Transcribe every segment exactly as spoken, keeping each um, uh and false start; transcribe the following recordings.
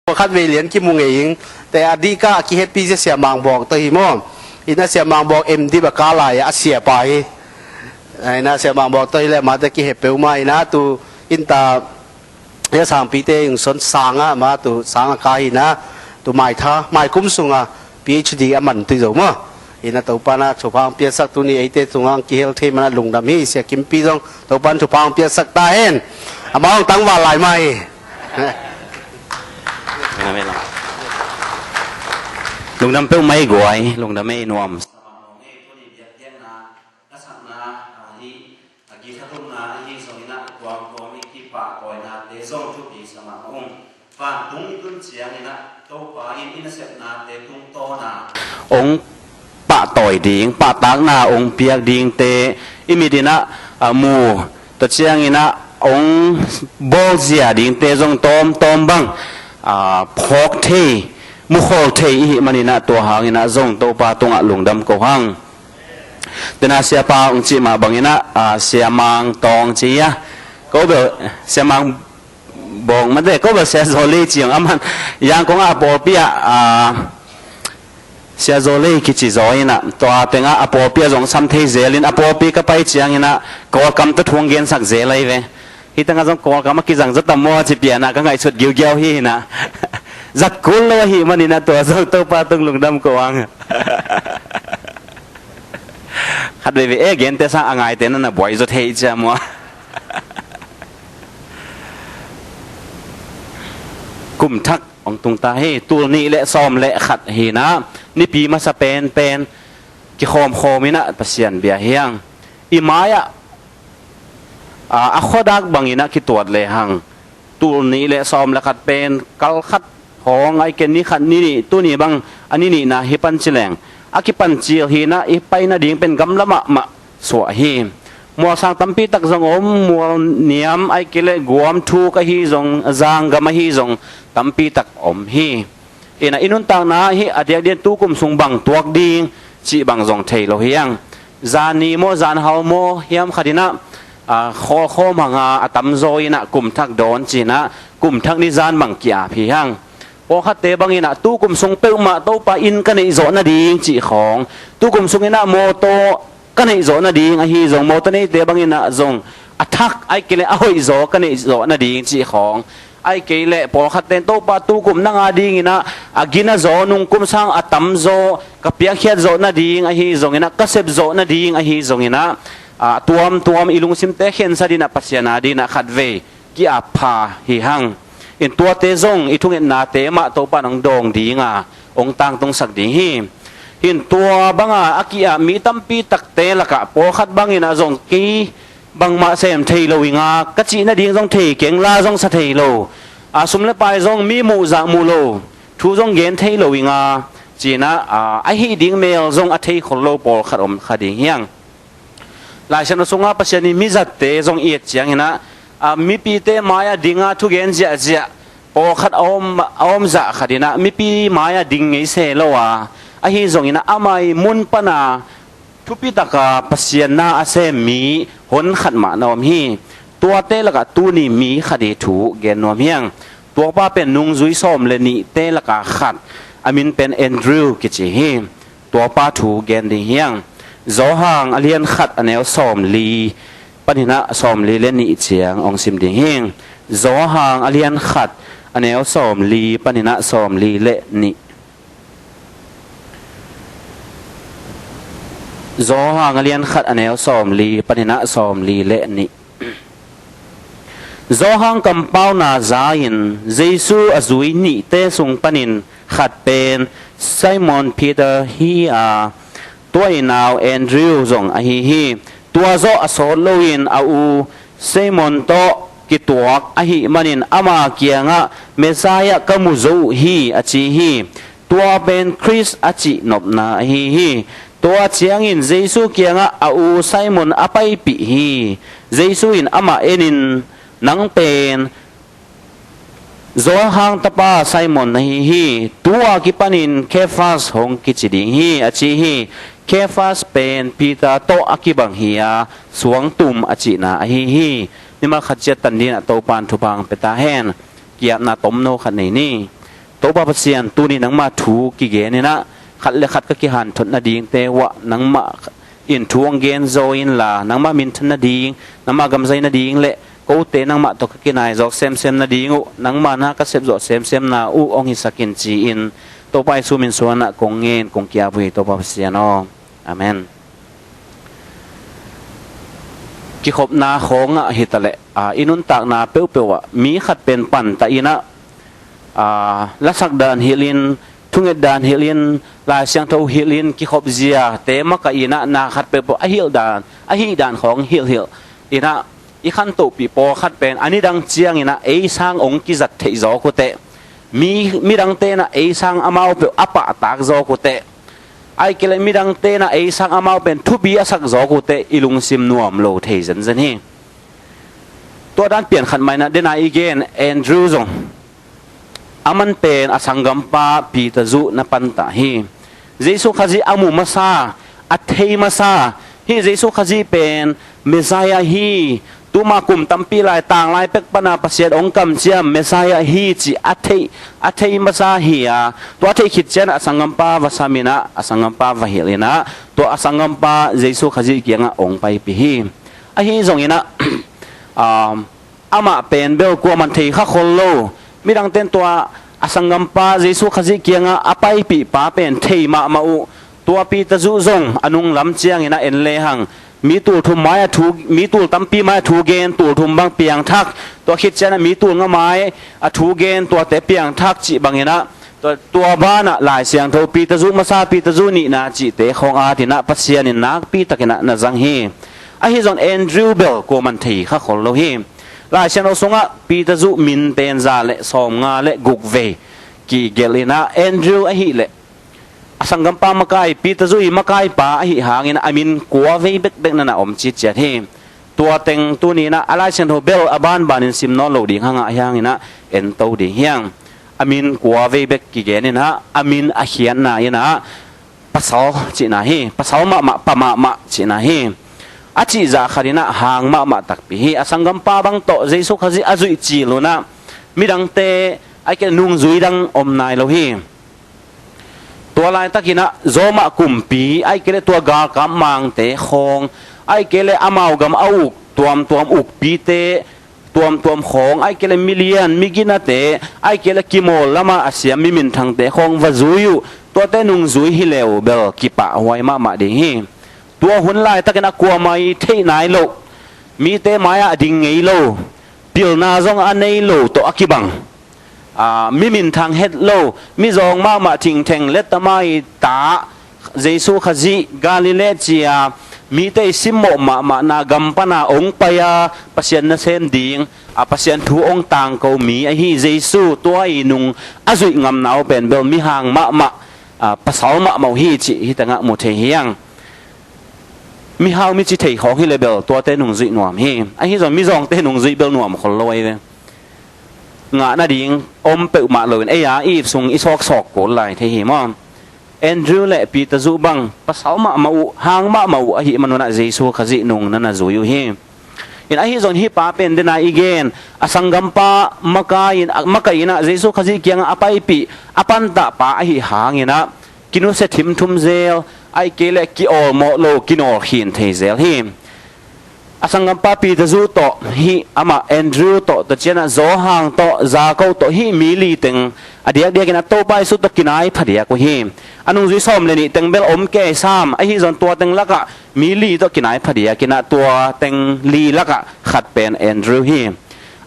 Pakhat vei lian kimu ngei ing. Te a dihkah a kiheppi sia Sia Mang Bawk tawh hi maw. Ina Sia Mang Bawk M Div a ka lai a, a siapa hi. Ina Sia Mang Bawk tawh hi le mate kihe peuhmah ina tu ina ta Sia Sangpite ing son sanga ma tu sanga ka hi ina tu maitha maikum sunga P H D a man tui zo maw. Ina Topa na thupha piaksak tuni eite tunga kihel thei mana lungdam hi. Sia Kimpi zong Topa na thupha piaksak ta hen. Amah hong tangval lai mah hi. Lungdam peuhmah ei guai, lungdam ei nuam. Ong pahtawi ding, pahtakna ong piak dingte i mit inah a mu, tua ciang inah ong bawlzia dingte zong tawmtawm bang a phawk thei, mukhol thei i hih man inah tua hang inah zong Topa tungah lungdam ko hang. Tena siapa ong cih mah bang inah a Sia Mang Tawng ci a, ko bel Sia Mang Bawk mate, ko bel Sia Zaw Lei ci ang aman Yangon a pawlpi ah a Sia Zaw Lei kici zaw inah tua tengah a pawlpi ah zong sam thei zel in a pawlpi ka pai ciang inah Kawlkam tawh thu ong gensak zel ahi ve. Hih tengah zong Kawlkam a kizang zaw tam maw ci pianah ka ngaihsut giugiau hi inah zat kul lo ahih man inah tua zong Topa tung lungdam ko ang. Khat veve e gente sang a ngaite na na buai zaw thei cia maw. Kum thak ong tung ta hi. Tul nih le sawm le khat hi inah nipi masa penpen kikhawmkhawm inah Pasian bia hi hang. I mai-ah a, a khuadak bang inah kituat le hang tul nih le sawm le khat pen kal khat hong ai ken ni khat ni nih tuni bang a ni nihna hi pan ci leng a kipan cil hi inah i pai nading pen gamla mahmah suah hi. Mualsang tampi tak zong om, mual niam ai kei le guam thuk ahi zong, zanggam ahi zong tampi tak om hi. Inah i nuntakna hi a diakdiak tukum sung bang tuak ding cih bang zong thei lo hi hang. Zan ni maw, zan hau maw hiam khat inah a, khawlkhawm hanga a tamzaw inah kum thak dawn ci inah kum thak ni zan bang ki-ap hi hang. Pawlkhatte bang inah tukum sung peuhmah Topa inn ka neih zawh nading cih khawng, tukum sung inah mawtaw ka neih zawh nading ahi zong, mawtaw neite bang inah zong a thak ai kei le a hoih zaw ka neih zawh nading cih khawng, ai kei le pawlkhatte in Topa tukum nang a ding inah a gina zaw, nungkum sang a tamzaw ka piakkhiat zawh nading ahi zong inah, ka sep zawh nading ahi zong inah a, tuamtuam i lungsimte khensat inah Pasian a ding inah khatvei ki-ap pha hi hang. In tuate zong i thungetnate mah Topa in ong dawng dinga ong tangtungsak ding hi. In tua banga a ki-ap mi tampi takte lakah pawlkhat bang inah zong kei bangmah sem thei lo inga ka cih nading zong thei keng, la zong sa thei lo, a, sum le pai zong mi muhzah muh lo, thu zong gen thei lo inga ci inah a, a hih ding mel zong a thei khol lo pawlkhat om kha ding hi hang. Laisiangtho sunga Pasian in mizatte zong i et ciang inah a, mipite mai-ah dinga thugen ziahziah pawlkhat a om, a om zah khat inah mipi mai-ah ding ngei se lo a, ahi zong inah amah i mun pana thupi taka Pasian na a sem mi honkhat mah na om hi. Tuate lakah tuni mi khat i thu gen nuam hi hang. Tuapa pen nungzui sawm le nihte laka khat, a min pen Andrew kici hi. Tuapa thu gen ding hi hang. Zawhang a lian khat a neu sawm li pan inah sawm li le nih ciang ong sim ding hi. Zawhang a lian khat a neu sawm li pan inah sawm li le nih. Zawhang a lian khat a neu sawm li pan inah sawm li le nih. Zawhang kampauna za-in Jesu a zui nihte sung panin khat pen Simon Peter hi a, tua i nau Andrew zong ahi hi. Tua zawh a sawt loin a u Simon tawh kituak ahih manin ama kiangah Messiah ka mu zo uh hi a ci hi. Tua pen Khrist a cih nopna ahi hi. Tua ciangin Jesu kiangah a u Simon a paipih hi. Jesu in amah enin, "Nang pen Zawhang tapa Simon na hi hi. Tu-a kipanin Kephas hong kici ding hi," a ci hi. Kephas pen Peter tawh a kibang hi a, suangtum a cihna ahi hi. Mimal khat ciat tan dinah Topan thupha hong pia ta hen. Ki-apna tomno khat nei ni. Topa Pasian, tuni nangmah thu kigen inah, khat le khat ka kihanthot nadingte uah nangmah in thu hong gen zo inla, nangmah minthan nading, nangmah gamzai nading le kote nangmah tawh ka kinai zawk semsem nading uh, nangmah na ka sepzawh semsem na uh hong hisak in ci-in, Topa Jesu min suanah kong ngen kong ki-ap uh hi, Topa Pasian aw. Amen. Kikhopna khawngah hitaleh, aa, i nuntakna peuhpeuh ah mi khat pen pantah inah, aa, lasak dan hilhin, thunget dan hilhin, Lai Siangtho hilhin, kikhop ziate makaih inah na khat peuhpeuh a hilh dan, a hih dan khawng hilhhilh inah, i khantohpih pawlkhat pen a nidang ciang inah ei sang hong kizat theih zawk uh teh, mi, midangte inah ei sang amau peuh a pahtak zawk uh teh, ahih kei leh midangte inah ei sang amau pen thupi a sak zawk uh teh, i lungsim nuam lo thei zenzen hi. Tua dan pian khat mah inah dena i gen Andrew zong, aman pen a sanggampa Peter zuh na pantah hi. Jesu Khazih a mu masa, a thei masa, hih Jesu Khazih pen Messiah hi, tuma kum tampi lai tanglai pek pana Pasian hong kamciam Messiah hi cih a thei, a thei masa hi a, tua a theih khit cianah a sanggampa va sam inah, a sanggampa va hilh inah, tua a sanggampa Jesu Khazih kiangah hong paipih hi. Ahi zong inah, um, amah pen bel kuaman thei kha khol lo. Midangte in tua a sanggampa Jesu Khazih kiangah a paipihpa pen thei mahmah uh. Tua Peter zuh zong a nunglam ciang inah en lehang, mi tul thum mai-ah thu, mi tul tampi mai-ah thu gen, tul thum bang piangthak, tua khit cianah mi tul nga mai-ah thu gen, tuate piangthak cih bang inah, tua, tua banah Lai Siangtho Peter zuh masa, Peter zuh nihna cihte khawng at inah Pasian in nakpi tak inah na zang hi. Ahi zong Andrew bel kuaman thei kha khol lo hi. Lai Siangtho sungah Peter zuh min pen za le sawmnga le guk vei kigelh inah, Andrew ahih leh a sanggampa makai, Peter zuh i makaipa ahih hangin a min kua vei bekbek na na om citciat hi. Tua teng tuni inah a Lai Siangtho bel a banbanin sim nawn lo ding hang a, ahi hangin ah en to ding hi hang. A min kua vei bek kigen inah, a min a khiatna inah pasal cihna hi, pasal mahmah, pa mahmah cihna hi. A cihzah khat inah hang mahmah takpi hi. A sanggampa bang tawh Jesu Khazih a zuih cil un ah midangte ahih kei leh nungzui dang om nai lo hi. Tua laitakin ah Roma kumpi, ahih kei leh tua galkap mangte khawng, ahih kei leh amau gam a uk tuamtuam ukpite tuamtuam khawng, ahih kei leh milian miginate, ahih kei leh kimawl lama a siam mi minthangte khawng va zui uh. Tuate nungzui hi le uh bel kipahhuai mahmah ding hi. Tua hun laitakin ah kuamah i theih nai loh, mite mai-ah a ding ngei lo, pilna zong a nei lo tawh a kibang, aa, mi minthang het lo, mizawng mahmah, thingtheng, lettama i ta, Jesu Khazih, Galilee cia, mite i simmawh mahmahna gam pana hong pai-a Pasian nasem ding, a, Pasian thu hong tangko mi ahi Jesu, tua i nung a zuih ngamna uh pen bel mihang mahmah, a, pasal mahmah uh hi cih hih tengah mu thei hi hang. Mihau mici thei khawng hi le bel tuate nungzuih nuam hi. Ahi zong mizawngte nungzuih bel nuam khol lo ahi ve. Ngah nading om peuhmah loin ei a ip sung i sawksawk kul lai thei hi maw? Andrew le Peter zuh bang pasal mahmah uh, hang mahmah uh ahih manun ah Jesu Khazih nung na na zui uh hi. In ahi zong hih pa pen dena i gen a sanggampa makai in, makai in ah Jesu Khazih kiangah a paipih a pantahpa ahih hangin ah kinusia thimthum zel, ahih kei leh ki-awlmawh lo, kinawl khin thei zel hi. A sanggampa Peter zuh tawh hih amah Andrew tawh, tua ciangin ah Johan tawh, Jakob tawh, hih mi li teng a diakdiakin ah Topa Jesu tawh kinai phadiak uh hi. A nungzui sawm le nih teng bel om kei sam, ahi zong tua teng lakah mi li tawh kinai phadiakin ah tua teng li lakah khat pen Andrew hi.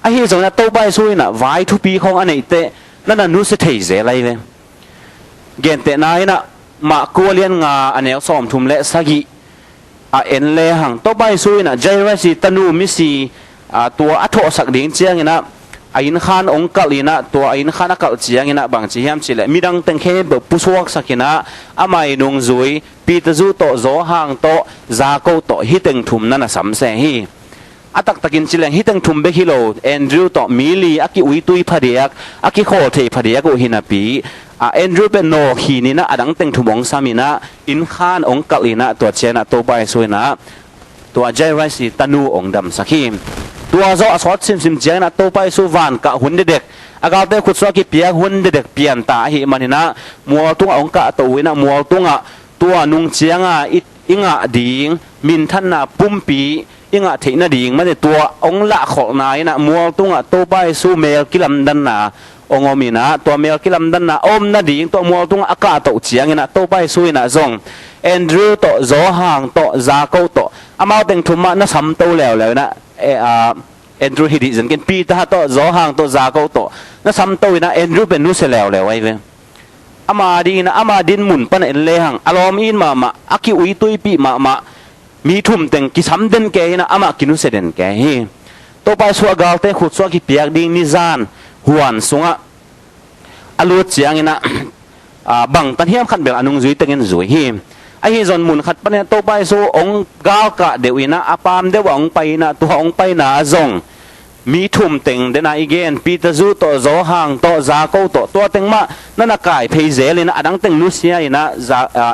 Ahi zongin ah Topa Jesu in ah vai thupi khawng a neih teh na na nusia thei zel ahi ve. Gentehna in ah Marku a lian nga a neu sawmthum le sagih ah en lehang, Topa Jesu in ah Jairus i tanu misi, a, tua a thawhsak ding ciangin ah a innkhan hong kalh in ah, tua a innkhan a kalh ciangin ah bang ci hiam cih leh midang teng khempeuh pusuaksak in ah amah i nungzui Peter zuh tawh, Johan tawh, Jakob tawh, hih teng thum na na sam se hi. A taktakin ci leng hih teng thum bek hi lo, Andrew tawh mi li a ki-uitui phadiak, a kikhawl thei phadiak uh hi napi, a, Andrew pen nawl khin in ah a dang teng thum hong sam in ah innkhan hong kalh in ah tua ciangin ah Topa Jesu in ah tua Jairus i tanu hong damsak hi. Tua zawh a sawt simsim ciangin ah Topa Jesu van kah hun dekdek A galte khutsuah kipiak hun dedek pianta ahih maninah mual tungah hong kahto uh inah mual tungah tua nung cianga i, i ngah ding minthanna pumpi i ngah theih nading mate tua hong lahkholhna inah mual tungah Topa Jesu mel kilamdanna hong om inah tua mel kilamdanna a om nading tua mual tungah a kahtoh cianginah Topa Jesu inah zong Andrew tawh Johan tawh Jakob tawh amau teng thum mah na samto leuleu inah eh, ah, Andrew hi dih zen ken Peter tawh Johan tawh Jakob tawh na samto inah Andrew pen nusia leuleu ahi ve. Ama dingin ama din mun pan en lehang a lawm in mahmah a ki-uituipih mahmah mi thum teng kisam den ke hinah amah kinusia den ke hi. Topa Jesu a galte khutsuah kipiak ding nizan huan sungah a lut cianginah bangtan hiam khat bel a nungzui tengin zui hi. Ahi zon mun khat panin Topa Jesu hong galkah deuh inah a paam deuh ah hong pai inah tua hong paina ah zong mi thum teng dena i gen Peter zu tawh Johan tawh Jakob tawh tua teng mah na na kai phei zel inah a dang teng nusia inah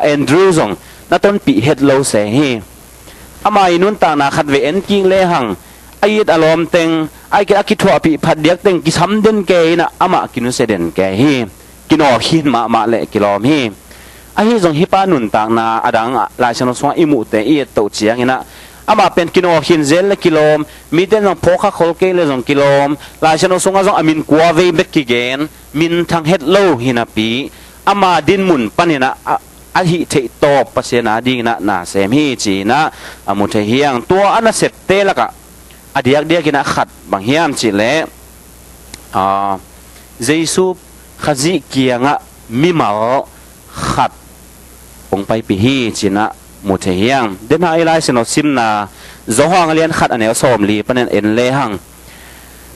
Andrew zong na tonpih het lo se hi. Ama i nuntakna khat ve en kik lehang a it a lawm teng a i a kithuahpih phat diak teng kisam den ke inah amah kinusia den ke hi. Kinawh khin mahmah le kilawm hi. Ahi zong hih pa nuntakna a dang Lai Siangtho sungah i muhte i ettoh cianginah amah pen kinawh khin zel le kilawm, mite zong phawkkha khol kei le zong kilawm, Lai Siangtho sungah zong a min kua vei bek kigen, minthang het lo hinapi ama din mun paninah a, a hih theih tawp Pasian a dinginah na sem hi ci-inah a mu thei hiang. Tua a nasepte lakah a diakdiakinah khat bang hiam cihleh Jesu Khazih kiangah mimal khat hong paipih hi cinah mu thei hiang. Dena i Lai Siangtho simna Johan a lian khat a neu sawmli panin en lehang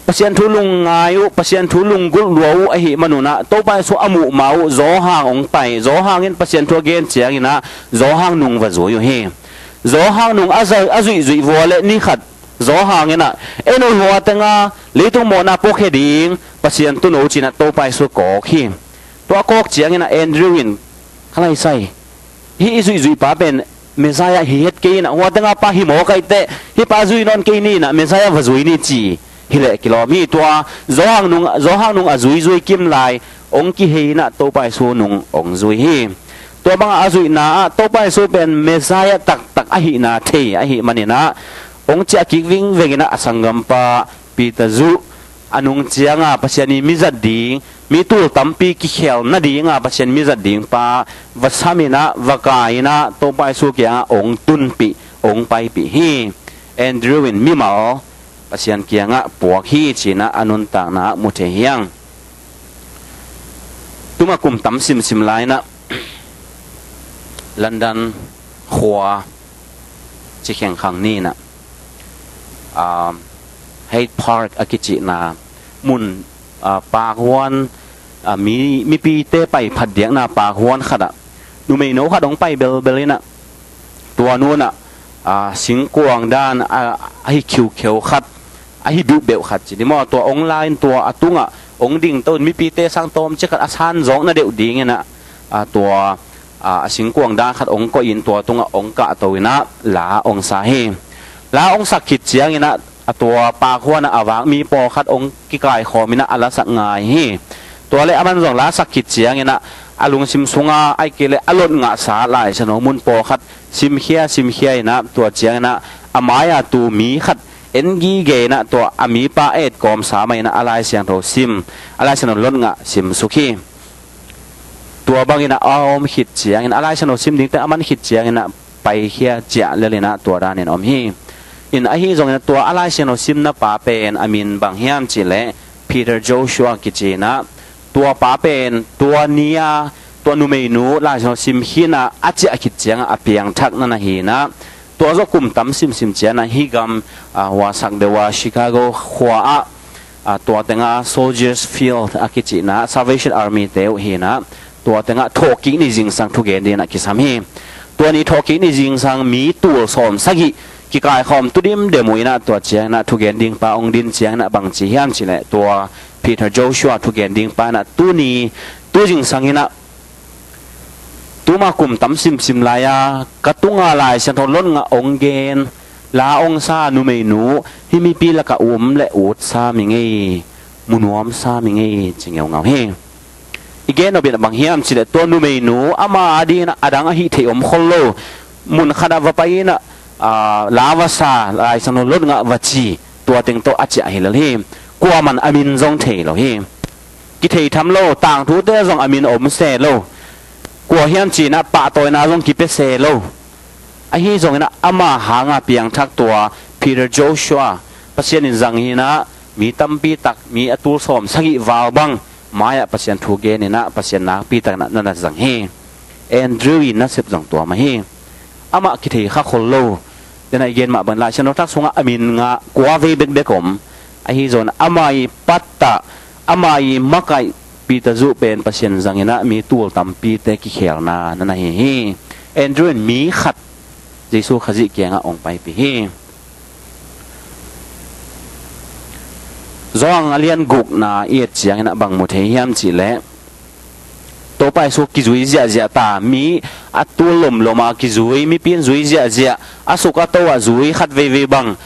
Pasian thu lungngai uh, Pasian thu lunggulh lua uh ahih manunah Topa Jesu a muhma uh Johan hong pai. Johan in Pasian thu a gen cianginah Johan nung va zui uh hi. Johan nung a zuihzuih vua le ni khat Johan inah en uh hua tenga leitung mawhna puakhia ding Pasian tun uh cinah Topa Jesu kawk hi. Tua kawk cianginah Andrew in khalaisai hih i zuihzuih pa pen Messiah hi het kei inah hua tenga pa hi maw kaiteh hih pa zui nawn kei ni inah Messiah va zui ni ci hileh kilawm hi. Tua Johan nung, Johan nung a zuizui kim lai hong kihei inah Topa Jesu nung hong zui hi. Tua bangah a zuihna ah Topa Jesu pen Messiah taktak ahihna thei ahih maninah hong ciah kik vingveng inah a sanggampa Peter zuh a nung cianga Pasian i mizat ding mi tul tampi kikhel nadinga Pasian mizat ding pa va sam inah va kai inah Topa Jesu kiangah hong tunpih hong paipih hi. Andrew in mimal Pasian kiangah puak hi cinah a nuntakna ah mu thei hiang. Tuma kum tam simsim lai inah London khua cikhengkhang ni inah Hyde Park a kicihna mun pakhuan mipite pai phatdiakna pakhuan khatah numeino khat hong pai belbel inah tua nunah singkuang dan a hi khiukheu khat a hi biuhbeuh khat ci ni maw tua hong la in tua a tungah hong dingto in mipite sang tawmcik khat a sanzawkna deuh dinginah tua a singkuang dan khat hong koih in tua tungah hong kahto inah la hong sa hi. La hong sak khit cianginah a tua pakhuanah a vak mi pawlkhat hong kikaikhawm inah a lasak ngai hi. Tua le aman zong lasak khit cianginah a lungsim sunga aike le a lot ngahsa Lai Siangtho mun pawlkhat simkhia simkhia inah tua cianginah a mai-a tu mi khat en gige inah tua a mipa a etkawmsa mah inah a Lai Siangtho sim a Lai Siangtho lot ngah simsuk hi. Tua banginah a om khit ciangin a Lai Siangtho sim dingte a man khit cianginah paikhia ciah lelinah tua danin om hi. In ahi zongin tua a Lai Siangtho simna pa pen a min bang hiam cihleh Peter Joshua kicinah tua pa pen tua ni-a tua numeinu Lai Siangtho sim khinah a ciah khit ciangah a piangthakna na hinah tua zawh kum tam simsim cianah hih gam huasak deuh a Chicago khua-ah tua tenga Soldiers Field a kicihna Salvation Army te uh hinah tua tengah thawhkik ni zingsang thugen dinah kisam hi. Tua ni thawhkik ni zingsang mi tul sawm sagih kikaikhawm tudimdem uh inah tua cianginah thugen dingpa hong din cianginah bangci hiam cihleh tua Peter Joshua thugen dingpa inah tuni tu zingsang inah tuma kum tam simsim lai-a ka tunga Lai Siangtho lot ngah hong gen la hong sa numeinu hih mipi lakah um le ut sam i ngei. mu nuamsa mi ngei ci ngeungau hi. I gen nop in bang hiam cih leh tua numeinu ama adingin a dang ahih theih om khol lo, mun khat ah va pai in la va sa, Lai Siangtho lot ngah va ci, tua teng tawh a ciah hi lel hi. Kuaman a min zong thei lo hi. Kithei tham lo, tangthute zong a min om se lo. Kua hiam ci-in pahtawina zong kipia se lo. Ahi zongin ama hanga piangthak tua Peter Joshua, Pasian in zang hi-in mi tampi tak, mi a tul sawm sagih val bang mai-ah Pasian thu genin Pasian nakpi takin na na zang hi. Andrew i nasep zong tua mah hi. Amah kithei kha khol lo. Dena i gen mah bangin Lai Siangtho thak sungah a min nga kua vei bekbek om. Ahi zongin ama i pattah, ama i makaih Peter zuh pen Pasian zangin mi tul tampite kikhelna na na hi hi. Andrew in mi khat Jesu Khazih kiangah hong paipih hi. Johan a lian gukna i et ciangin bang mu thei hiam cih leh, Topa Jesu kizui ziahziah ta, mi a tul lomlom a kizui, mipi in zui ziahziah, a suk a to ah zui khat veivei bang,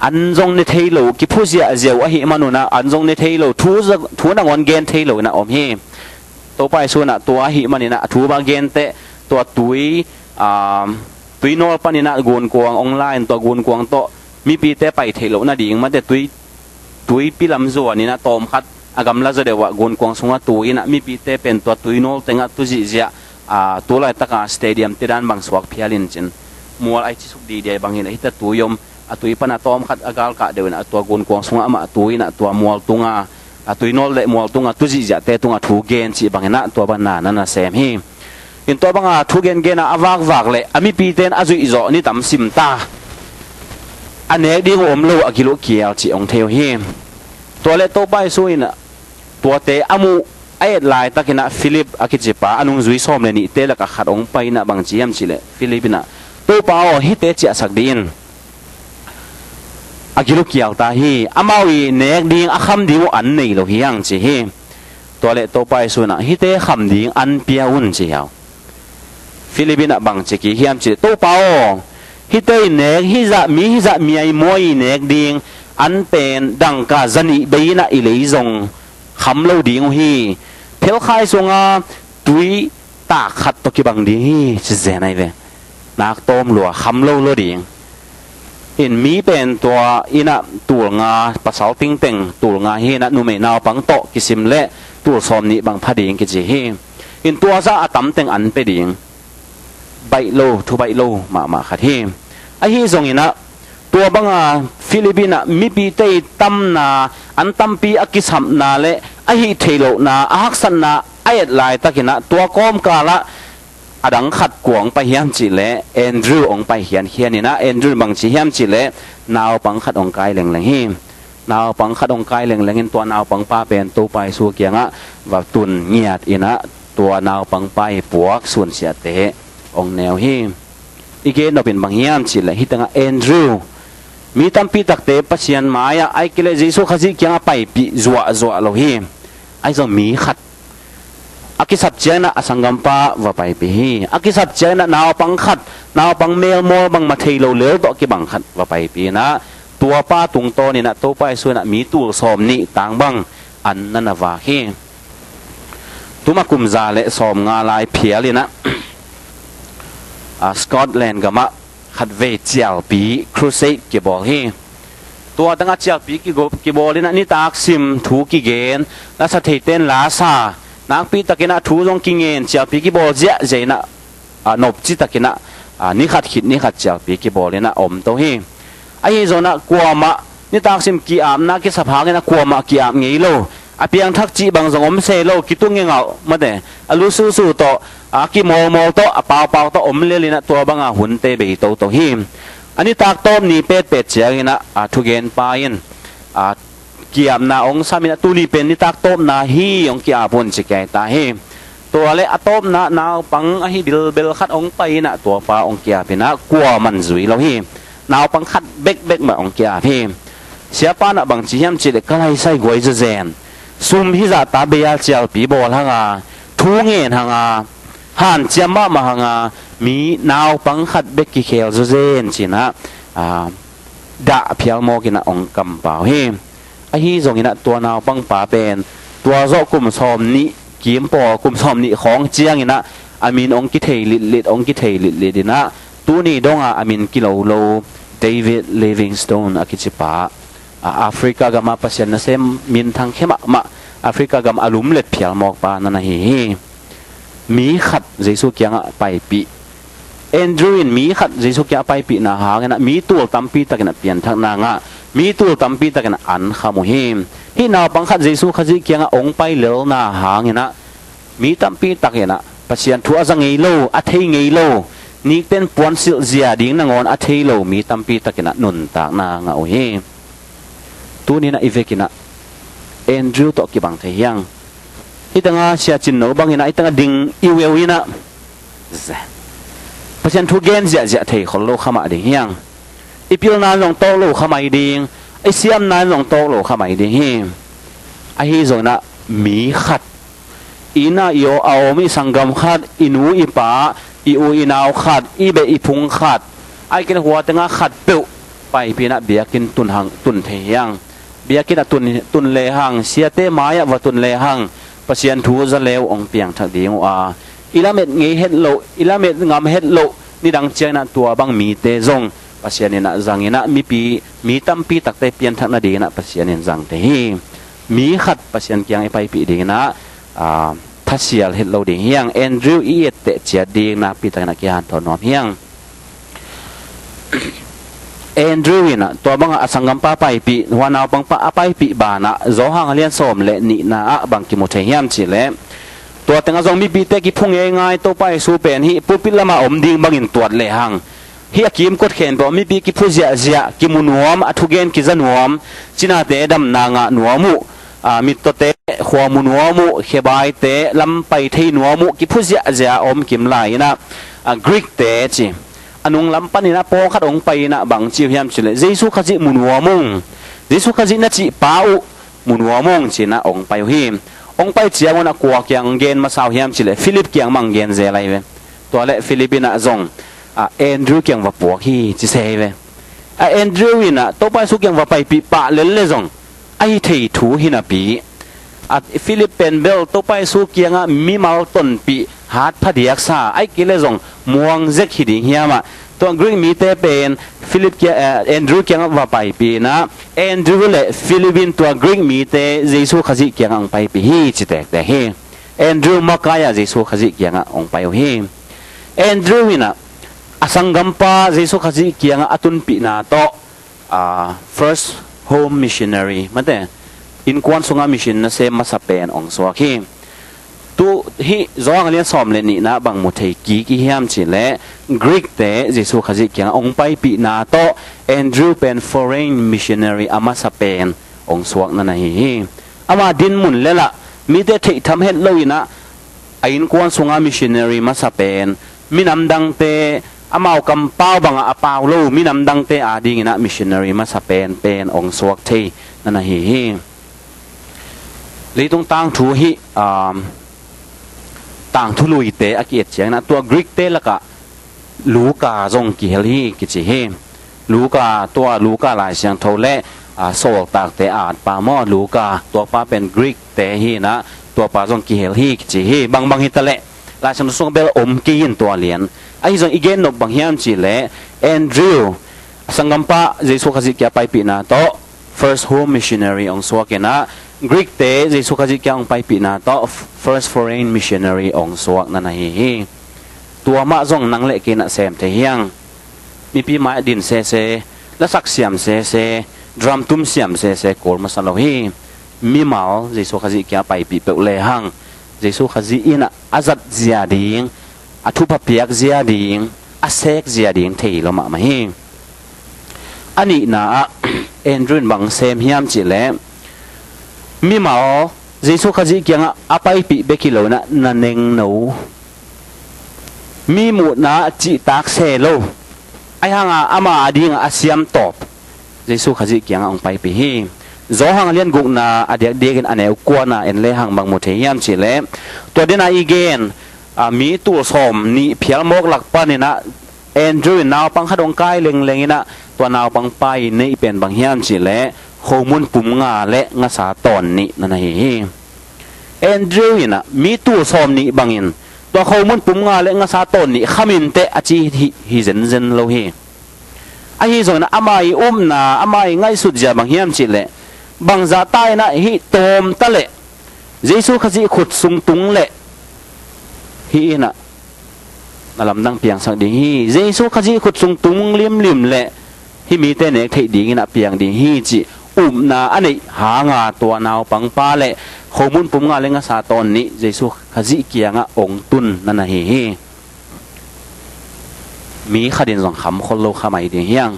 an zong ne thei lo, kiphu ziahziah uh ahih manun an zong ne thei lo, thu za-, thu nangawn gen thei lo in om hi. Topa Jesu in tua ahih manin a thu bang a gen teh, tua tui, ah, tuinawl panin gunkuang hong la in tua gunkuang tawh mipite pai theih loh nading mate tui, tuipi lam zuanin tawm khat a gamla zaw deuh ah gunkuang sungah tu in mipite pen tua tuinawl tengah tu zihziah, ah, tu laitaka stadium te dan bang suak phial in cin. Mual ai cisuk dihdiai bang hi leh hita tui om, a tui pana tawm khat a galkah deuh in tua gunkuang sungah amah tu in tua mual tunga, a tuinawl le mual tunga tu zihziahte tunga thu gen cih bangin tua bang na na sem hi. In tua banga thu gengen a a vakvak le a mipite in a zuih zawh ni tam sim ta. A nek ding uh om lo a gil uh kial cih hong thei uh hi. Tua le Topa Jesu in tuate a muh a et laitakin Philip a kicipa a nungzui sawm le nihte lakah khat hong pai in bang ci hiam cih leh Philip in, "Topa aw, hihte ciahsak dih in." A gil uh kial ta hi. Amau i nek ding a kham ding uh an nei lo hi hang ci hi. Tua le Topa Jesu in, "Hihte kham ding an pia un," ci hiau. Philip in bang ci kik hiam cih leh, "Topa aw, hihte i nek, hih zah mi, hih zah miaimuai i nek ding an pen dangka zanih bei in i lei zong kham lo ding uh hi. Phelkhai sunga tui tak khat tawh kibang ding hi," ci zen ahi ve. Nak tawm lua, kham lo lua ding. In mi pen tua in tul nga, pasal tingteng tul nga hi in numei naupang tawh kisim le tul sawm nih bang pha ding kici hi. In tua zah a tamteng an pia ding. Baih lo, thu baih lo mahmah khat hi. Ahi zongin tua banga Philip in mipite i tamna, an tampi a kisapna le a hih theih lohna, a haksatna a et laitakin tua kawmkalah a dang khat kua hong pai hiam cih leh Andrew hong pai khiankhian in, Andrew in bang ci hiam cih leh naupang khat hong kai lengleng hi. Naupang khat hong kai lengleng in tua naupangpa pen Topa Jesu kiangah va tun ngiat in tua naupangpa i puak sunsiahte hong neu hi. I gen nop in bang hiam cih leh hih tengah Andrew, mi tampi takte Pasian mai-ah, ahih kei leh Jesu Khazih kiangah paipih zuahzuah lo hi. Ahi zong mi khat a kisap ciangin a sanggampa va paipih hi. A kisap ciangin naupang khat, naupang melmawl bangmah thei lo lel tawh kibang khat va paipih in tua pa tungtawnin Topa Jesu in mi tul sawm nih tang bang an na na vak hi. Tuma kum za le sawm nga lai phial in, a, Scotland gamah khatvei cialpi crusade kibawl hi. Tua tangah cialpi kigo-, kibawl in nitak sim thu kigen, la sa theite in la sa, nakpi takin thu zong kingen, cialpi kibawl ziahziah in, a, nopci takin, a, ni khat khit ni khat cialpi kibawl in a om to hi. Ahi zongin kuamah nitak sim ki-apna kisap hangin kuamah ki-ap ngei lo. A piangthak cih bang zong om se lo, kitung ngengalh mate. A lususu tawh, a kimawlmawl tawh, a paupau tawh om lel in tua banga hunte bei toto hi. A nitak tawp ni petpet ciangin a thugenpa in, a, ki-apna hong sam in tuni pen nitak tawpna hi, hong ki-ap un ci kei ta hi. Tua le a tawpna naupang ahi bilbel khat hong pai in tuapa hong ki-ap in kuaman zui lo hi. Naupang khat bekbek mah hong ki-ap hi. Siapa in bang ci hiam cih leh ka laisai guai zawzen. Sum hizah ta bei a cialpi bawl hang a, thu ngen hang a, hanciam mahmah hang a, mi naupang khat bek kikhel zawzen ci-in, a, dah phial mawk in hong kampau hi. Ahi zongin ah tua naupangpa pen tua zawh kum sawm nih kim pawl, kum sawm nih khawng ciangin ah a min hong kithei litlit, hong kithei litlit in ah tuni dongah a min kilo lo David Livingstone a kicipa, a, Africa gam ah Pasian nasem minthang khia mahmah, Africa gam a lumlet phial mawkpa na na hi hi. Mi khat Jesu kiangah paipih. Andrew in mi khat Jesu kiangah paipihna hangin ah mi tul tampi takin ah pianthakna ngah, mi tul tampi takin ah an kham uh hi. Hih naupang khat Jesu Khazih kiangah hong pai lelna hangin ah mi tampi takin ah Pasian thu a za ngei lo, a thei ngei lo, nikten puansilh zia ding nangawn a thei lo mi tampi takin ah nuntakna ngah uh hi. Tuni in ah i vekin ah Andrew tawh kibang thei hiang. Hih tengah Sia Cin No bangin ah hih tengah ding i veu in ah, ze, Pasian thu gen ziahziah thei khol lo kha mah ding hiang. I pilna in zong tawk lo kha mai ding, i siamna in zong tawk lo kha mai ding hi. Ahi zongin ah mi khat, i inn ah i aw a om i sanggam khat, i nu i pa, i u i nau khat, i beh i phung khat, ahih kei leh hua tengah khat peuh paipih in ah biakinn tun hang, tun thei hiang. Biakinn ah tun, tun lehang, siate mai-ah va tun lehang Pasian thu za le uh hong piangthak ding uh a, i lamet ngei het loh, i lamet ngam het loh nidang ciangin ah tua bang mite zong Pasian in ah zangin ah mipi, mi tampi takte pianthak nadingin ah Pasian in zang thei hi. Mi khat Pasian kiang i paipih dingin ah, aa, thasial het lo ding hiang. Andrew i etteh ciat ding nakpi takin ah kihanthawn nuam hiang. Andrew in ah tua bangah a sanggampa paipih, hua naupangpa a paipih banah Johan a lian sawm le nihna ah bang kimu thei hiam cih leh, tua tengah zong mipite kiphu ngeingai Topa Jesu pen hih pulpit lamah om ding bangin tuat lehang, hih a kimkot khempeuh mipi kiphu ziahziah, kimu nuam, a thugen kiza nuam, cinate damna ngah nuam uh, aa, mittawte khua mu nuam uh, khebaite lam pai thei nuam uh, kiphu ziahziah a om kim lai in ah, aa, Greek-te ci, a nunglam panin ah pawlkhat hong pai in ah bang ci uh hiam cih leh, Jesu Khazih mu nuam ung, Jesu Khazih na cihpa uh mu nuam ung ci-in ah hong pai uh hi. Hong pai ciangun a kua kiang hong gen masa uh hiam cih leh, Philip kiang mah hong gen zel ahi ve. Tua leh Philip in ah zong, aa, Andrew kiang va puak hi ci se hi ve. A Andrew in ah Topa Jesu kiang va paipih pah lel leh zong a hi thei thu hi napi, a Philip pen bel Topa Jesu kiangah mimal tonpih, hat phadiaksa, ahih kei leh zong muang zek hi ding hiam ah, tua Greek mite pen Philip kia, eh, Andrew kiangah va paipih in ah, Andrew le Philip in tua Greek mite Jesu Khazih kiangah hong paipih hi ci tektek hi. Andrew makai-ah Jesu Khazih kiangah hong pai uh hi. Andrew in ah a sanggampa Jesu Khazih kiangah a tunpihna tawh, aa, first home missionary, mate, innkuan sungah mission nasem masa pen hong suak hi. Tu hih Johan a lian sawm le nihna bang mu thei kik i hiam cih leh, Greek-te Jesu Khazih kiangah hong paipihna tawh Andrew pen foreign missionary a masa pen hong suak na na hi hi. Ama dinmun lel ah mite theihtham het lo in ah, a innkuan sungah missionary masa pen, minam dangte, amau kampau bangah a pau lo minam dangte adingin ah missionary masa pen pen hong suak thei na na hi hi. Leitung tangthu hih, um, tangthu luite a ki-et ciangin ah tua Greek-te lakah Luka zong kihel hi kici hi. Luka, tua Luka Lai Siangtho le, aa, Sawltakte a atpa maw, Luka, tuapa pen Greek-te hi in ah, tuapa zong kihel hi kici hi. Bangbang hi taleh Lai Siangtho sungah bel om kei in tua lian. Ahi zong i gen nop bang hiam cih leh, Andrew, a sanggampa Jesu Khazih kiang paipihna tawh first home missionary hong suak in ah, Greek-te Jesu Khazih kiang hong paipihna tawh first foreign missionary hong suak na na hi hi. Tua mah zong nang le kei in ah sem thei hiang. Mipi mai-ah din sese, lasak siam sese, drum tum siam sese kul masa lo hi. Mimal Jesu Khazih kiang paipih peuh lehang, Jesu Khazih in ah a zat zia ding, a thupha piak zia ding, a sek zia ding thei lo mahmah hi. A nihna ah Andrew in bang sem hiam cih leh, mimal Jesu Khazih kiangah a paipih bek hi lo in ah na nengno, mi muhna ah cihtak se lo, ahi hangah ama adingah a siamtawp Jesu Khazih kiangah hong paipih hi. Johan a lian gukna a diakdiakin a neu kuana en lehang bang mu thei hiam cih leh, tua dena i gen, aa, mi tul sawm nih phial mawk lak panin ah Andrew in naupang khat hong kai lengleng in ah, tua naupang pa i neih pen bang hiam cih leh, khomun pum nga le ngasa tawn nih na na hi hi. Andrew in ah mi tul sawm nih bangin tua khomun pum nga le ngasa tawn nih khamin teh a ci hi, hi zenzen lo hi. Ahi zongin ah ama i upna, ama i ngaihsut zia bang hiam cih leh, bangzah ta in ah hih tawm ta leh Jesu Khazih khut sung tung leh hih in ah na lamdang piangsak ding hi. Jesu Khazih khut sung tung limlim leh hih mite nek theih dingin ah piang ding hi cih upna a neih hanga tua naupang pa le khomun pum nga le ngasa tawn nih Jesu Khazih kiangah ong tun na na hi hi. Mi khatin zong kham khol lo kha mai ding hiang.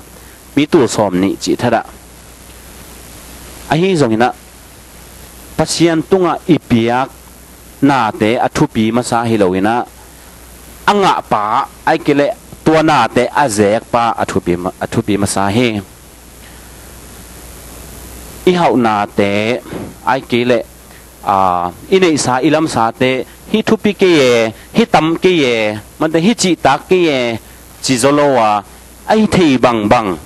Mi tul sawm nih cih thadah. Ahi zongin ah Pasian tungah i piak nate a thupi masa hi lo in ah, a ngahpa, ai kei leh tua nate a zekpa a thupi ma-, a thupi masa hi. I hauhnate, ai kei leh, aa, i neihsa, i lamsate, hih thupi kei e, hih tam kei e, mante hih cihtak kei e, ci zaw lo a, a hi thei bangbang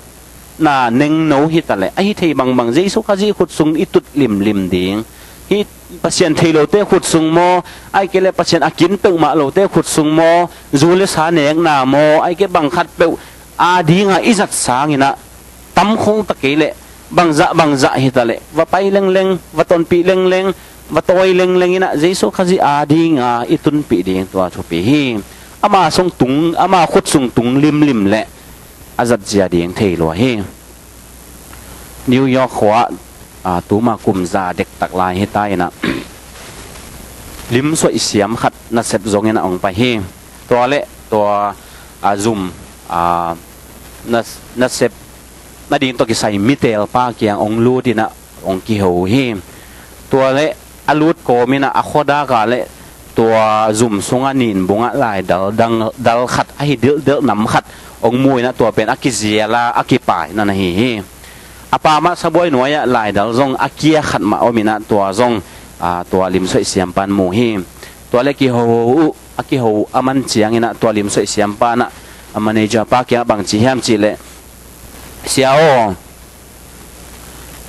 na nengno hi ta leh, a hi thei bangbang Jesu Khazih khut sung i tut limlim ding. Hih Pasian thei lote khut sung maw, ai kei leh Pasian a kin peuhmah lote khut sung maw, zu le sa nekna maw, ai kei bang khat peuh a dinga i zat sangin ah, tam khong ta kei leh, bangzah bangzah hi ta leh, va pai lengleng, va tonpih lengleng, va tawi lengleng in ah Jesu Khazih a dinga i tunpih ding tua thupi hi. Ama sung tung, ama khut sung tung limlim leh a zat zia ding thei lua hi. New York khua, aa, tuma kum za dektak lai hi ta in ah, lim suaih siam khat nasep zongin ah ong pai hi. Tua leh tua, aa, zum, aa, nas-, nasep nading tawh kisai mitelpa kiang ong lut in ah ong kiho hi. Tua leh a lut kawmin ah a khuadak ah leh tua zum sungah ninbungah laidal dang, dal khat ahi dilhdelh nam khat ong mu in ah tua pen a kizial a, a kipai na na hi hi. A pamah sabuai nuai-ah laidal zong a kia khat mah om in ah tua zong, aa, tua lim suaih siampan mu hi. Tua leh kiho uh, a kiho a man ciangin ah tua lim suaih siampan ah a manager pa kiangah bang ci hiam cih leh, "Sia aw,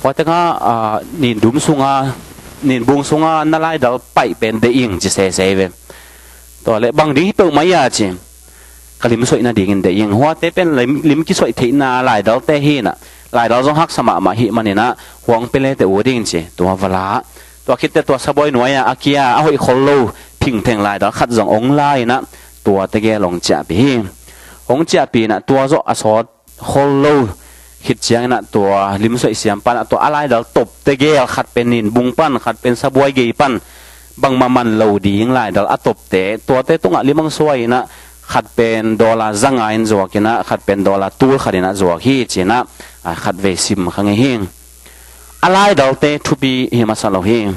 huaitengah, aa, nindum sunga, ninbung sunga na laidal paih pen deih ing," ci sese ve. Tua leh, "Bang ding hi peuhmah ia?" ci. "Ka lim suaih nadingin deih ing. Huate pen lim, lim kisuaih theihna laidalte hi in ah, laidal zong haksa mahmah hih manin ah, huang pia le teh ut ing," ci. Tua va la. Tua khit teh tua sabuai nuai-ah a kia, a hoih khol lo phingtheng laidal khat zong ong la in ah, tua tegel ong ciahpih hi. Ong ciahpih in ah tua zawh a sawt khol lo khit ciangin ah tua lim suaih siampan ah tua a laidal top tegel, khat pen ninbung pan, khat pen sabuai gei pan, bangmah man lo ding laidal a topte, tuate tungah lim ong suai in ah khat pen dollar za nga in zuak in ah, khat pen dollar tul khat in ah zuak hi ci in ah, a, khatvei sim kha ngei hi. A laidalte thupi hi masa lo hi.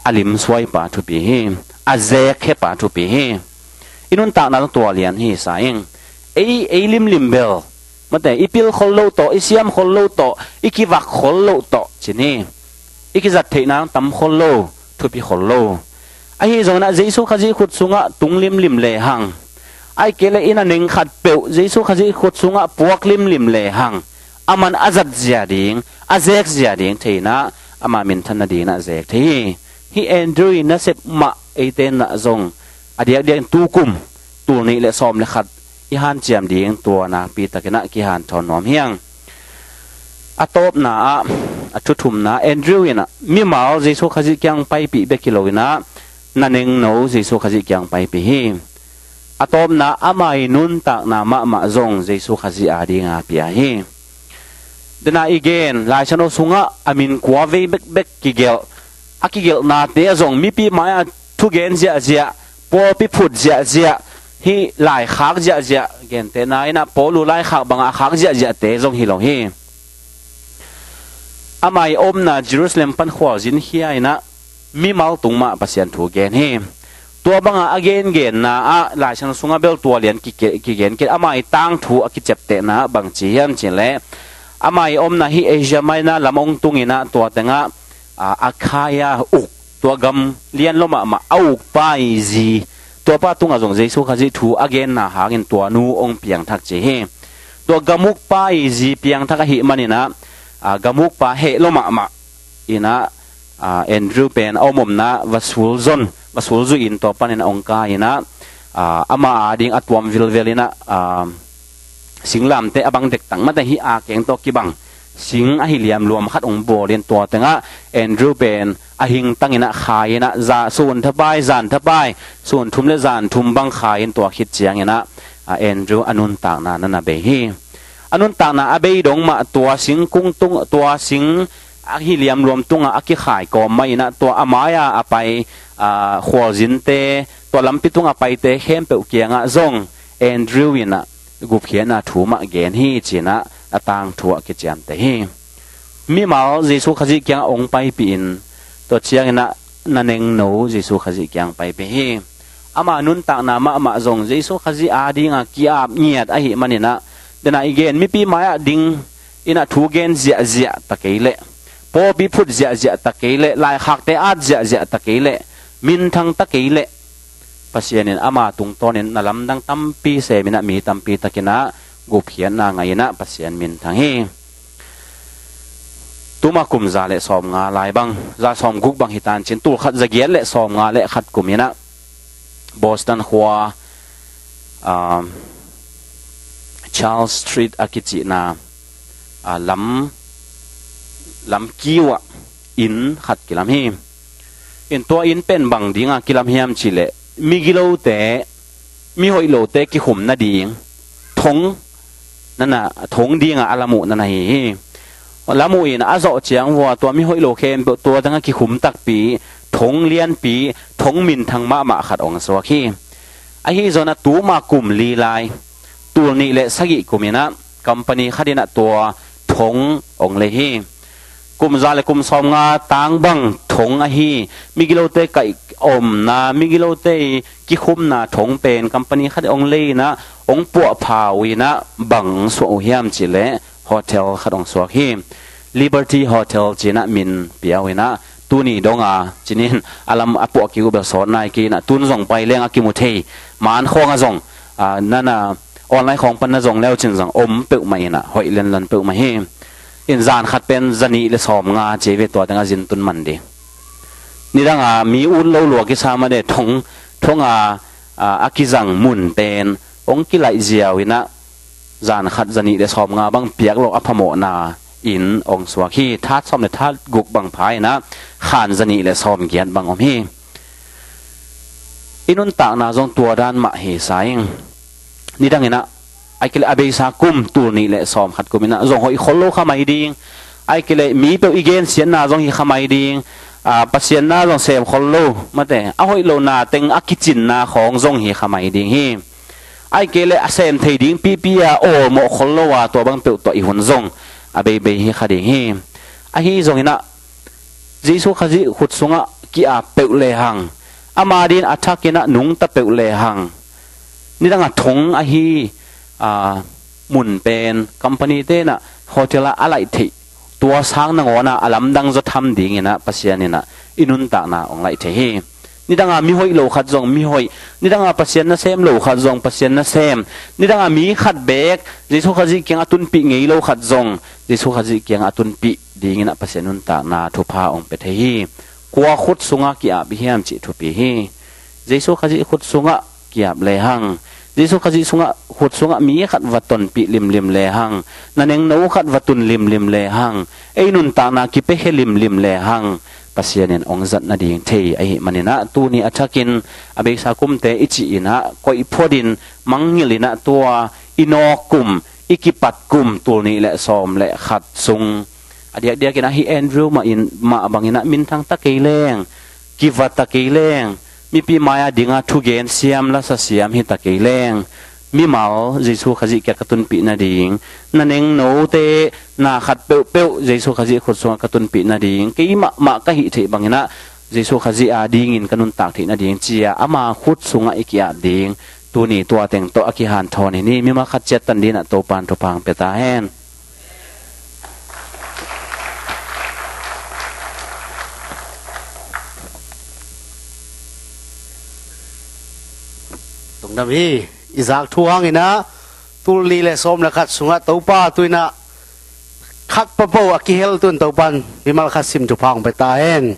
A lim suaipa thupi hi. A zek hepa thupi hi. I nuntakna zong tua lian hi sa ing. Ei, ei limlim bel, mate, i pil khol lo tawh, i siam khol lo tawh, i kivak khol lo tawh ci ni. I kizat theihna tam khol lo, thupi khol lo. Ahi zongin ah Jesu Khazih khut sungah tung limlim lehang, ai kei leh i na neng khat peuh Jesu Khazih khut sungah puak limlim lehang, aman a zat zia ding, a zek zia ding thei in ah, ama minthan nadingin ah zek thei hi. Hih Andrew i nasep mah eite in ah zong a diakdiak in tukum tul nih le sawm le khat i hanciam ding tua nakpi takin ah kihanthawn nuam hi ing. A tawpna ah, a thuthumna, Andrew in ah mimal Jesu Khazih kiang paipih bek hi lo in ah, na nengno Jesu Khazih kiang paipih hi. A tawpna, ama i nuntakna mahmah zong Jesu Khazih a dinga pia hi. Dena i gen, Laisiangtho sungah a min kua vei bekbek kigelh, a kigelhnate ah zong mipi mai-ah thugen ziahziah, pawlpi phut ziahziah, hih laikhak ziahziah, gentehna in ah Paul' laikhak bangah a khak ziahziahte zong hi lo hi. Ama i omna Jerusalem pan khualzin khia in ah mimal tung mah Pasian thu gen hi. Tua bangah a gengenna ah Laisiangtho sungah bel tua lian kike-, kigen kei, ama i tangthu a kiceptehna ah bang ci hiam cih leh, ama i omna hih Asia Minor lam ong tung in ah tua tengah, a, Achaia uk, tua gam lian lua mahmah a ukpa i zi Tuapa tungah zong Jesu Khazih thu a genna hangin tua nu hong piangthak ci hi. Tua gamukpa i zi piangthak ahih maninah, a, gamukpa heh lua mahmah inah, a, Andrew pen a om omna va sulzon, va sulzuih in tua panin a hong kai inah, a, ama ading a tuam vilvel inah, a, singlamteh a bang dektak mate hi a keng tawh kibang sing ahi liamluam khat hong bawl in tua tengah Andrew pen a hingtang inah khai inah za, sun thapai, zan thapai, sun thum le zan thum bang khai in tua khit ciang inah, a, Andrew a nuntakna na na bei hi. A nuntakna a bei dong mah tua singkung tung, tua sing ahi liamluam tungah a kikhai kawm mah inah tua a mai-a a pai, a, khualzinte, tua lampi tungah a paite khempeuh kiangah zong Andrew inah gupkhiatna thu mah gen hi ci inah a tangthu ah kiciamteh hi. Mimal Jesu Khazih kiangah hong paipih in tua ciang inah na nengno Jesu Khazih kiang paipih hi. Ama nuntakna mahmah zong Jesu Khazih adinga ki-ap ngiat ahih maninah, dena i gen mipi mai-ah ding inah thu gen ziahziah ta kei leh, pawlpi phut ziahziah ta kei leh, laikhakte at ziahziah ta kei leh, minthang ta kei leh, Pasian in ama tungtawnin na lamdang tampi sem inah mi tampi takinah gupkhiatna ngai inah Pasian minthang hi. Tuma kum za le sawmnga lai bang, za sawmguk bang hi tancin, tulkhat zagiat le sawmnga le khat kum inah Boston khua, um, Charles Street a kicihna, a, lam, lam kiu ah inn khat kilam hi. In tua inn pen bang dinga kilam hiam cihleh, migilote, mihoih lote kikhum nading thong nana, thong dinga a lam uh nana hi hi. Lam uh in a zawh ciang vua tua mihoih lo khempeuh tua danga kikhum takpi, thong lianpi, thong minthang mahmah khat hong suak hi. Ahi zongin a tuma kum li lai, tul nih le sagih kum inah company khat inah tua thong hong lei hi. Kum za le kum sawmnga tang bang thong ahi, migilote kaih omna, migilote i kikhumna thong pen company khat hong lei inah, hong puahpha uh inah bang hong suah uh hiam cihleh hotel khat hong suak hi. Liberty Hotel ci inah min pia uh inah, tuni donga cinin a lam a puah kik uh bel sawt nai kei inah, tun zong pai leng a kimu thei, man khawng a zong, a, nana online khawng pan na zong leu cin zong om peuhmah inah, hoih lenlan peuhmah hi. In zan khat pen zanih le sawmnga ci ve, tua tengah zin tun man ding. Nidanga mi ut lo lua kisa mah de thong, thonga, a, a kizang mun pen hong kilaih ziau inah, zan khat zanih le sawmnga bang piak lo a phamawhna in hong suak hi. That sawm le that guk bang pha inah khan zanih le sawmgiat bang om hi. I nuntakna zong tua dan mah hi sa ing. Nidang inah, ahih kei leh a beisa kum tul nih le sawmkhat kum inah zong hoih khol lo kha mai ding. Ahih kei leh mi peuh i gensiatna zong hi kha mai ding. A, Pasian na zong sem khol lo mate, a hoih lo na teng a kicinna khawng zong hi kha mai ding hi. Ahih kei leh a sem thei ding pipi a awlmawh khol lo a tua bang peuh tawh i hun zong a beibei hi kha ding hi. Ahi zong inah Jesu Khazih khut sungah ki-ap peuh lehang, ama din a thak inah nungta peuh lehang, nidang a thong ahi, a, mun pen company te inah hotel ah a laih theih tua sang nangawn ah a lamdang zaw tham ding inah Pasian inah i nuntakna hong laih thei hi. Nidanga mi hoih lo khat zong mi hoih, nidanga Pasian nasem lo khat zong Pasian nasem, nidanga mi khat beek Jesu Khazih kiangah a tunpih ngei lo khat zong Jesu Khazih kiangah a tunpih ding inah Pasian nuntakna thupha hong pia thei hi. Kua khut sungah ki-ap i hiam cih thupi hi. Jesu Khazih khut sungah ki-ap lehang, Jesu Khazih sungah, khut sungah mi khat va tonpih limlim lehang, na nengno khat va tun limlim lehang, ei nuntakna kipiakhia limlim lehang, Pasian in hong zat nading thei ahih maninah tuni a thakin a beisa kumte i cih inah koih phuatin mangngilh inah tua i nawk kum, i kipat kum tul nih le sawm le khat sung a diakdiak inah hih Andrew mah in, mah bang inah minthang ta kei leng, kiva ta kei leng, mipi mai-a dinga thugen siam lasa siam hi ta kei leng, mimal Jesu Khazih kiang ka tunpih nading, na nengnote na khat peuhpeuh Jesu Khazih khut sungah ka tunpih nading, kei mahmah ka hih theih bang inah Jesu Khazih adingin ka nuntak theih nading ci-a ama khut sungah i ki-ap ding tuni tua teng tawh a kihanthawn hi ni. Mimal khat ciat tan ding inah Topa'n thupha hong pia ta hen. Lungdam hi. I zak thu hangin ah tul li le sawm le khat sungah Topa tu-in ah khat papo a kihel tun Topan mimal khat sim thupha hong pia ta hen.